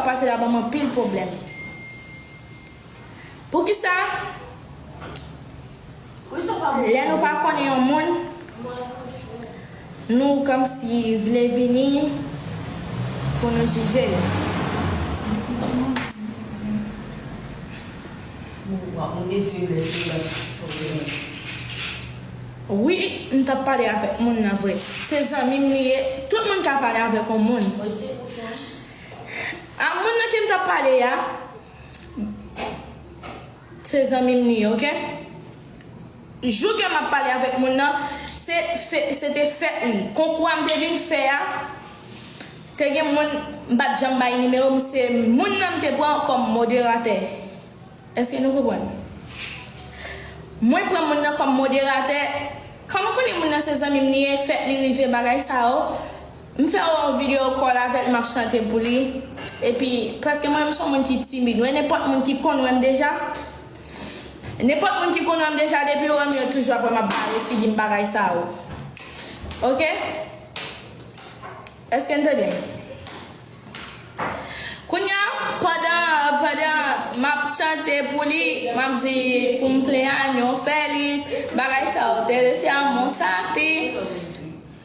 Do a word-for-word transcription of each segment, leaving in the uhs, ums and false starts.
Pase la ban m anpil pwoblèm. Poukisa lè nou pa konnen yon moun, nou kòmsi vle vini pou nou jije l? Wi, m t ap pale avèk moun nan vre. Se zanmi m li ye. Tout moun ka pale avèk yon moun. A moun nan ke m t ap pale a, se zanmi m li ye, oke? Jou ke m ap pale avèk moun nan, se, se te fèt li. Konkou a m te vin fè a, te gen moun, m pa t janm bay nimewo m, se moun nan m te pran kòm moderatè. Èske nou konprann? Mwen pran moun nan kòm moderatè. Kòm ou konnen moun nan se zanmi m li ye, fèt li rive bagay sa yo. M fè yon video call avè l, m ap chante pou li. Epi, paske mwen, m se yon moun ki timid. Wè, nenpòt moun ki konn wè m deja, nenpòt moun ki konn wè m deja, depi yo wè m, yo toujou ap wè m ap bare figi m bagay sa yo. Oke? Èske n tande m? Kounye a, pandan, pandan m ap chante pou li, m ap di cumpleaños feliz, bagay sa yo, te deseamos a ti.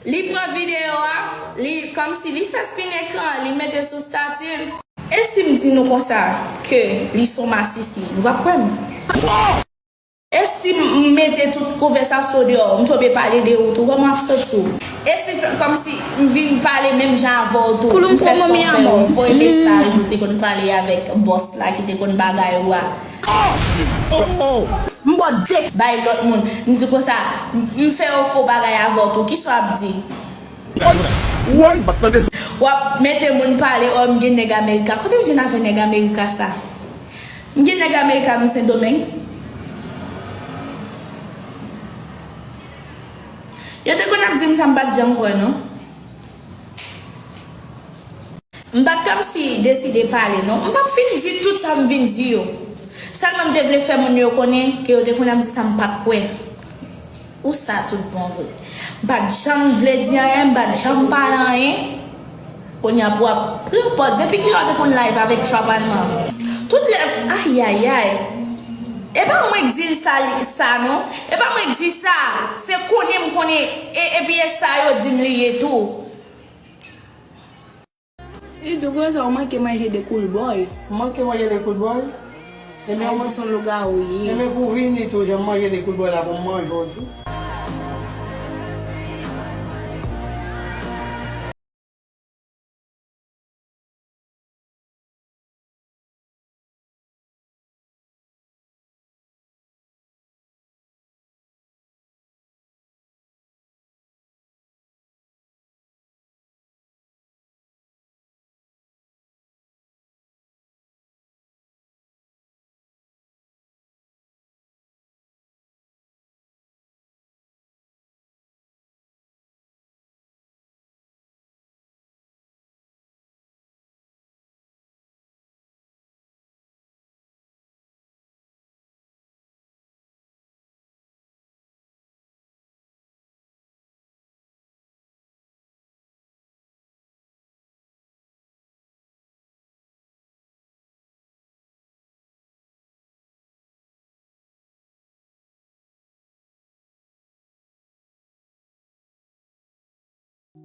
Li pran videyo a, li, kòmsi li fè screen ekran, li mete sou stati l. E si m di nou konsa ke li se yon masisi, nou p ap kwè m? E si m mete tout konvèsasyon deyò, m tonbe pale de ou tou, kòman w ap santi w? E si fè, kòmsi m vin pale menm jan avè w tou, m fè sa w fè yo, m voye mesaj ou te konn pale avèk bòs la ki te konn bagay ou a. M ba w de bay lòt moun, m di konsa, m fè yon fo bagay avè w tou, kisa w ap di? W ap mete moun pale, o, m gen nèg Amerika. Kote m jwenn afè nèg Amerika sa? M gen nèg Amerika nan Sendomeng. Yo te konn ap di m sa, m pa t janm kwè non. M pa t kòmsi deside pale non. M p ap fin di tout sa m vin di yo. Sèlman m te vle fè moun yo konnen ke yo te konn ap di sa m pa t kwè. Ou sa tout bon vre. M pa t janm vle di anyen, m pa t janm pale anyen. Kounye a pou w ap pran pòz. Depi kilè w te konn live avèk Trap Alman? Tout lè, ayayay. E pa mwen k di l sa, li, sa non. E pa mwen k di sa. Se konnen m konnen. E, epi e sa yo di m li ye tou. Li di konsa ou manke manje de koulbòy. Manke manje de koulbòy? Ebyen, Ayiti se yon lougawou li ye. Ebyen, pou vini tou, jan m manje de koulbòy la, pou m manje w tou.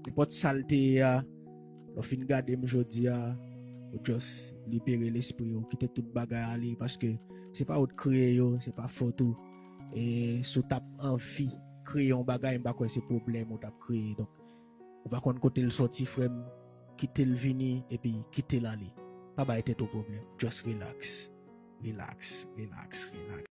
Nenpòt sa l te ye a, lè w fin gade m jodi a, ou just libere lespri w, kite tout bagay ale, paske se pa ou t kreye yo, se pa fòt ou. E si w t ap anvi kreye yon bagay, m pa kwè se pwoblèm ou t ap kreye. Donk, ou pa konn kote l sòti, frè m, kite l vini, epi kite l ale. Pa bay tèt ou pwoblèm. Just relax. Relax, relax, relax.